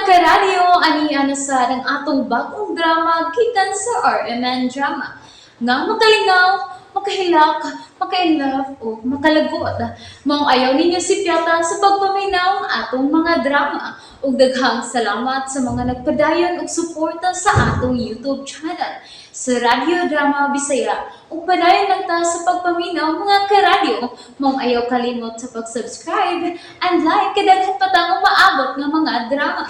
Karadyo, ani na sa ang atong bagong drama gikan sa RMN Drama. Nga makalingaw, makahilak, maka-inlove o makalagot. Maong ayaw ninyo sipyata sa pagpaminaw ang atong mga drama. Ug daghang salamat sa mga nagpadayon og suporta sa atong YouTube channel sa Radyo Drama Bisaya. Ug padayon lang ta sa pagpaminaw, mga karadyo. Maong ayaw kalimot sa pag-subscribe and like kay daghan pa tang umaabot nga mga drama.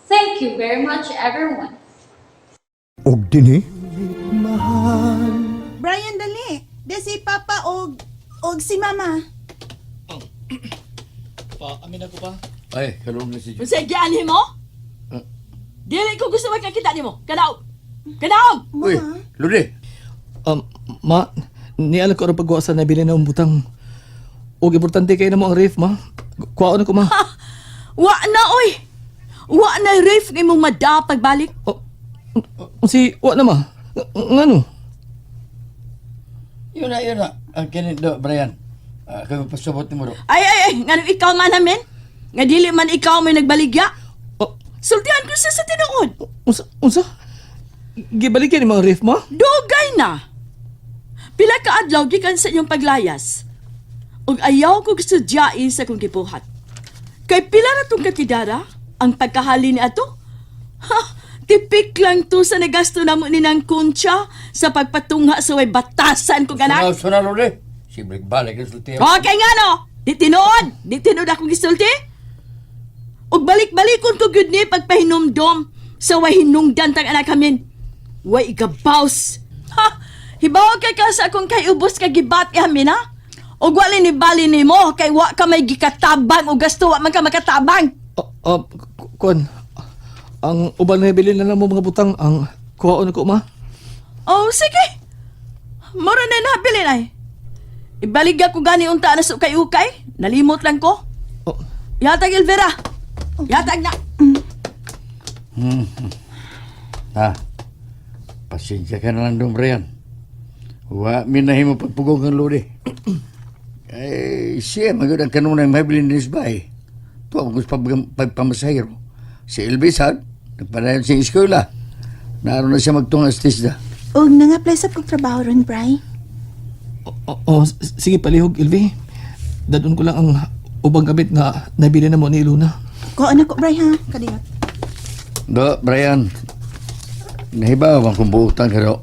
Thank you very much, everyone. Og dinhi Brian, dali. Di si Papa og si Mama. Pa, amin ako pa. Ay, kalong na si Jude. Unsay gianhi mo? Dili ko gusto magkakita nimo. Kadaog. Kadaog. Uy, Lodi. Ma, niala ko ang pagwa sa nabili na butang. Og importante kay na mo ang ref, ma. Kuwaon ako, ma. Wa na oy. Wa na ref nga imong mada pagbalik. Oh, si, wa na, ma. Ngano? Yun na, yun na. Ang kinit do, Brian. Ah, kami pasabot ni mo do. Ay ay ay, ngano ikaw man amin? Nga dili man ikaw may nagbaligya. Oh, Sultihan ko siya sa tinuod. unsa, unsa? Gibalikan ni mga ref, ma? Dugay na. Pila ka adlaw gikan sa inyong paglayas. Ug ayaw ko sudyai sa kong gibuhat. Kay pila na tong katidara ang pagkahali ni ato? Ha, tipik lang to sa nagasto namo ni nang kuntsa sa pagpatungha sa way batasan kong anak. Suna, suna, Lodi. Si balik ang sulti. Okay nga no, di tinuod, di tinuod akong gisulti. Ug balik-balikon ko gyud ni pagpahinumdom sa way hinungdan tang anak amin. Way igabaws. Ha! Hibaw kay ka sa akong kay ubos ka gibat amin ha? Ug wali ni bali nimo kay wa ka may gikatabang og gasto wa man ka makatabang. Oh, oh, kuan. Ang uban na nabili na lang mo mga butang, ang kuwaon ako, ma. Oh, sige. Mura na nabilin ay. Ibaligya ko gani unta na sukay-ukay. Nalimot lang ko. Oh, Yatag Elvira. Yatag na. Ha? Pasensya ka na lang doon, Brian. Wa, minahin mo pagpugong kang Lodi. Ay, siya, magod ang kanunay mabilin din sa bahay. Ito ang gusto pagpamasahiro. Si Elvis, ha? Nagpadayon sa eskwela. Naroon na siya magtunga sa tisda. Og nanga-apply sa kog trabaho ron, Bri. oh, oh, sige, palihog, Ilvi. Dadun ko lang ang ubang gamit nga nabili na mo ni Iluna. Ko na ko, Bri, ha? Kadiyot. Do, Brian. Nahibaw ang kong buutan ka do.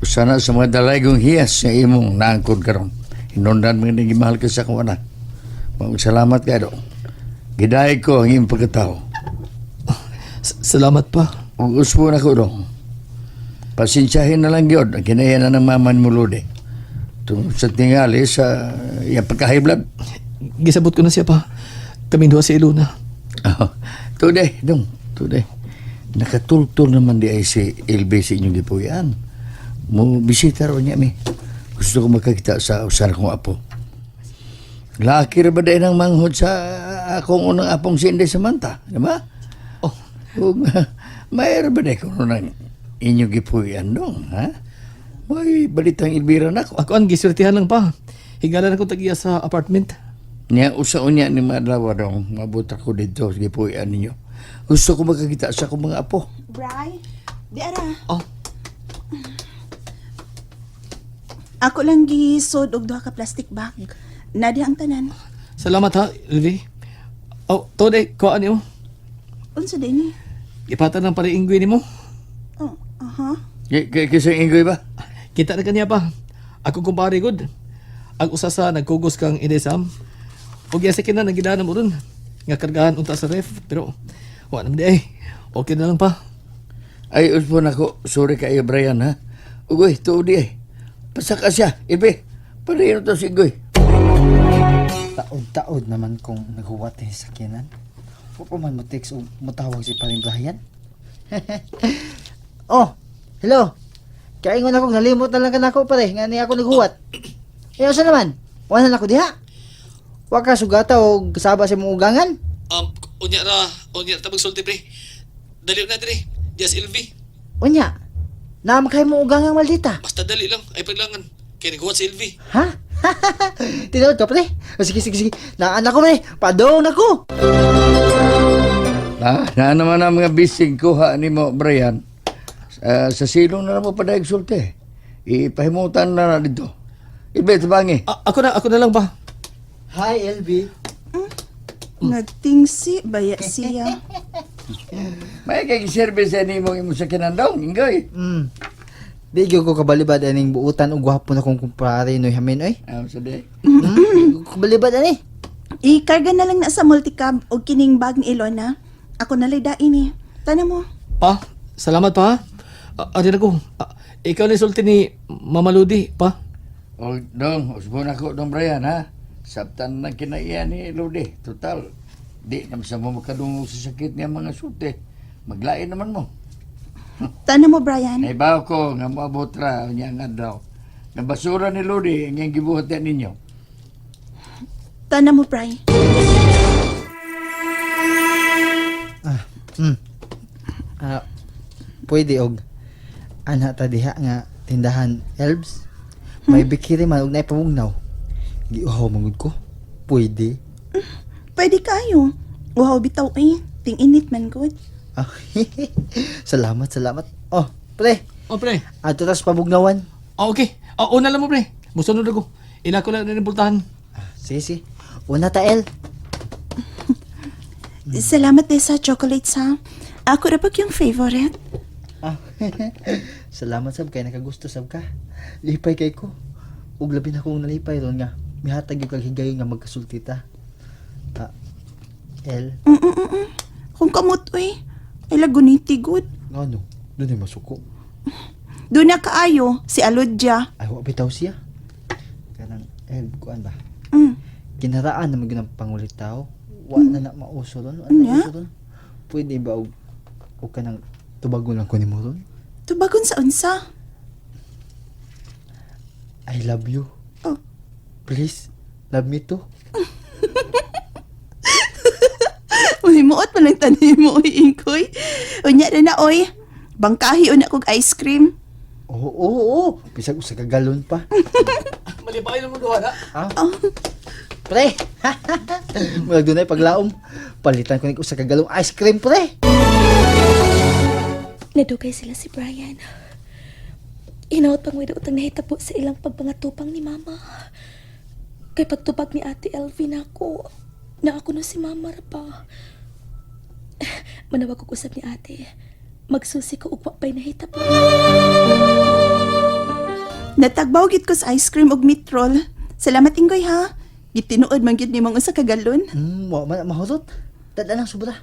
Sana sa mga dalaygong hiyas sa imong naangkod karon. Hinundan mga nagimahal ka sa akong anak. Maong salamat ka do. Gidaig ko ang iyong pagkatao. Salamat pa. Ug usbo na ko do. Pasensyahin na lang yun. Ang kinaya na ng maman mo, Lodi. Tungod sa tingali sa iyang pagkahiblad. Gisabot ko na siya pa. Kaming duha si Iluna. Oh, today, dong, today. Nakatultol naman di ay si LB sa inyong gipuyan. Mo bisita ro niya mi. Gusto ko makakita sa usan kong apo. Laki ra ba dahil ang manghod sa akong unang apong si Inday Samantha, di ba? Oh, Ug mayroon ba dahil kuno ng inyong gipuyan dong, ha? May balitang Elvira na ako. ako ang gisultihan lang pa. Higala na kong tagiya sa apartment. Nya usa unya ni madlaw dong, mabuta ko dito sa gipuyan ninyo. Gusto ko makakita sa akong mga apo. Bri, di ara. Oh, Ako lang gisod og duha ka plastic bag. Nadi ang tanan. Salamat ha, Ilvi. Oh, today, kuhaan niyo. Unsa din ni? Ipatan ng pariinggoy nimo. Oh, aha. Kisa inggoy ba? Kita na kaniya pa. Ako kumpare good. Ang usa sa nagkugos kang Inday Sam. Og iya sa kina nagidaan mo ron. Nga kargahan unta sa ref pero wa naman di ay. Okay na lang pa. Ay, uspo na ko. Sorry kayo, Brian, ha? Ugoy, tuod di eh. Pasaka siya, Ibe. Panayin to si Igoy. Taod-taod naman kung naghuwat ni sa sakyanan. Wa pa man mo text o mutawag si paring Brian. Oh, hello. Kaingon akong nalimot na lang ka nako pare, nga ni ako naghuwat. Eh, usa naman? Wala na ako diha. Wa ka sugata o saba sa imong ugangan. Unya ra, unya ta magsulti pre. Dali na dire. Dias LV. Unya. Naam kay mo ugangan maldita. Basta dali lang ay paglangan. Kay naghuwat si LV. Ha? Tinuod ka pre? O, sige, sige, sige. Naan ako pre. Padong na ko. Pa, na naman ang mga bisig kuha ni mo, Brian. Sa silong na lang mo padayag sulti. Ipahimutan na na dito. Ibe, tabangi. Ako na lang ba? Hi, LB. Nagtingsi baya siya. May kay service ni mo imo sa kinandong, Ingoy. Di gyud ko kabalibad aning buutan og gwapo na kong kumpare noy hamin oy. Ah, sa di. Kabalibad ani. Ikarga na lang na sa multicab og kining bag ni Ilona. Ako na lay dain eh. Tana mo. Pa, salamat pa ha. Ari na ko. Ikaw na sulti ni Mama Ludi, pa. O, dong, usbon ako, dong Brian, ha? Sabtan na kinaiya ni Lodi. Total, di naman sa mo makadungog sa sakit niya mga sulti. Maglain naman mo. Tana mo, Brian. Naibaw ko nga moabot ra niya nga daw. Nga basura ni Lodi ang iyang gibuhat niya ninyo. Tana mo, Bri. Ah, pwede og ana ta diha nga tindahan elves. May bikiri man og naay pamugnaw. Giuhaw man gud ko. Pwede. Pwede kayo. Wow, bitaw eh. Ting-init man good. Ah, salamat, salamat. Oh, pre. Oh, pre. Adto tas pabugnawan. Okay. Una lang mo, pre. Musunod ako. Ila ko lang na pultahan. Ah, sige, sige. Una ta, El. Salamat din sa chocolates ha. Ako ra pag yung favorite. Ah, salamat sab kay nakagusto sab ka. Lipay kay ko. Ug labi na kong nalipay ron nga mihatag yung kag higayon nga magkasulti ta. Ah, El, Kung kamot eh. Ay laguniti good. ngano? Doon ay masuko. Doon na kaayo si Aludja. Ay, wa bitaw siya. Kanang El, kuan ba? Kinaraan naman gyud ang pangulit tao. Wa na na mauso ron, wa na Unya? uso ron. Pwede ba og kanang tubagon lang ko nimo ron? Tubagon sa unsa. I love you. Oh. Please, love me too. Uy, muot man lang tanim mo, oy, Ingkoy. Unya na na, oy. Bangkahi una kog ice cream. Oo, oo, oo. Bisag usa ka galon pa. Malipay na mo duha na. Ah. Pre. Murag dunay paglaom. Palitan ko ni usa ka galong ice cream, pre. Nadugay sila si Brian. Hinaot pang widoot ang nahitabo sa ilang pagpangatupang ni Mama. Kay pagtubag ni Ate Elvin ako, na ako no si Mama ra pa. Manawag og usab ni Ate. Magsusi ko og wa pa'y nahitabo. Natagbaw gid ko sa ice cream og meat roll. Salamat, Inggoy, ha. Gitinuod man gid nimong usa ka galon. Wa man mahurot. Tada lang sobra.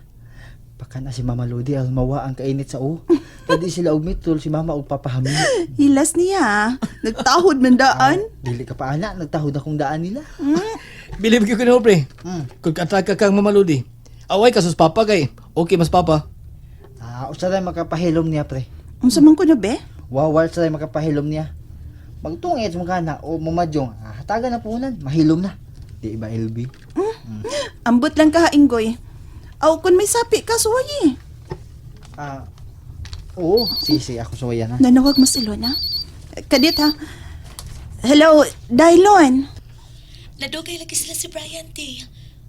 Baka na si Mama Lodi ang mawa ang kainit sa o. Tadi sila og mitol si Mama og papahamin. Hilas niya, ha. Nagtahod man daan. Dili ka pa ana, nagtahod akong daan nila. Bilib ko kini, pre. Kung kataka kang Mama Ludi. Away ka sus papa kay. Okay, mas papa. Ah, usa ray makapahilom niya, pre. Unsa man ko na be? Wawal sa ray makapahilom niya. Magtungit mo kana o mamadyong, ah, hatagan na puhunan, mahilom na. Di ba, LB? Ambot lang ka ha, Inggoy. Aw, kun may sapi ka, suway eh. Ah, oo, sige, sige, ako suwayan ha. Nanawag mo si Lona. Kadit ha. Hello, Dylon. Nadugay lagi sila si Brian, te.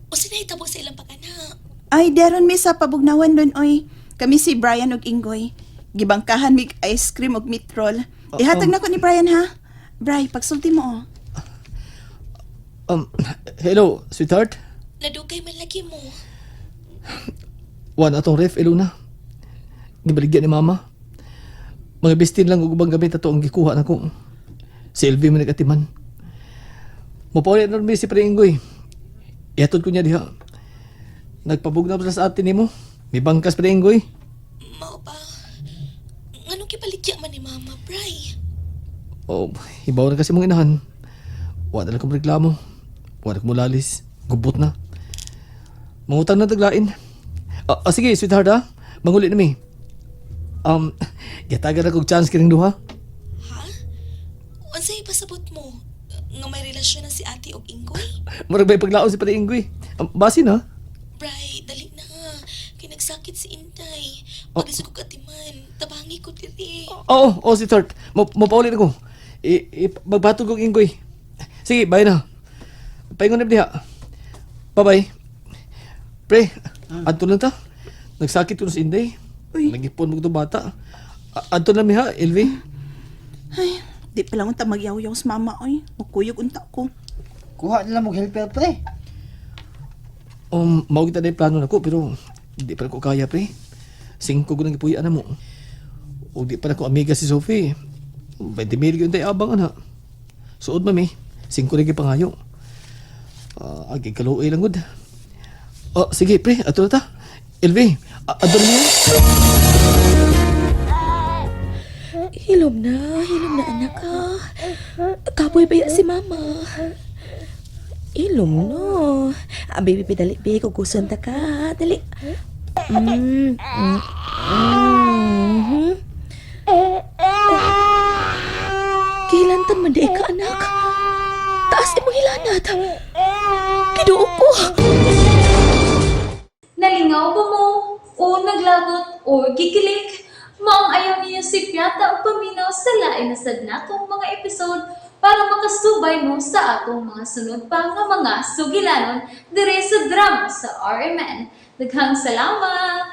O sinahitabo sa ilang pag-anak. Ay, deron mi sa pabugnawan doon, oy. Kami si Brian og Ingoy. Gibangkahan mig ice cream og meat roll. Ihatag na ko ni Brian ha. Bri, pagsulti mo oh. Hello, sweetheart. Nadugay man lagi mo. Wan atong ref, Iluna. Gibaligya ni Mama. Mga bestin lang og ubang gamit ato ang gikuha nako. Si LV man nagatiman. Mopaulit na rin si Pre Ingoy. Ihatod ko niya diha. Nagpabugnaw sila sa atin nimo. May bangkas Pre Ingoy. Mao ba? Nganong kibaligya man ni Mama, Bri? Oh, hibaw na kasi mong inahan. Wala na kong reklamo. Wala kong mulalis. Gubot na. Mangutang na taglain. Sige, sweetheart ha. Manguli na mi. Gitagan na kog chance kining duha. Ha? Unsay ipasabot mo? Nga may relasyon na si Ate og Ingoy? Murag may paglaon si Pare Ingoy. Basin ha. Bray, dali na. Kay nagsakit si Inday. Oh. Paglisod ko katiman, tabangi ko diri. Oo, oh, sweetheart. Mapaulit ako. Magbatog kong Ingoy. Sige, bye na. Paingon na diha. Bye-bye. Pre, adto lang ta. Nagsakit ko na si Inday. Uy. Nagipon mo itong bata. Adto na mi ha, LV. Ay, di pa lang unta magyaw-yaw sa mama oy. Mukuyog unta ko. Kuha nila mong helper pre. Mao kita na yung plano nako pero di pa ko kaya pre. Singko ko nang gipuy na mo. O di pa na ko amiga si Sophie. 20 mil yun tayo abang ana. Suod mami, singko rin pangayo. Agi kaluoy lang gud. Oh, sige pre, ato na ta. LV, adto na niyo. Hilom na anak ha. Kapoy ba si mama? Hilom no. Ah, baby, baby, dali, baby. Kugusan ta ka. Dali. Kilantan man di ka, anak. Taas imong hilanat. Kiduo ko. Nalingaw ba mo? O naglagot o gikilig? Maong ayaw niyo si Piata o paminaw sa lain na sad natong mga episode para makasubay mo sa atong mga sunod pa nga mga sugilanon dire sa drama sa RMN. Daghang salamat!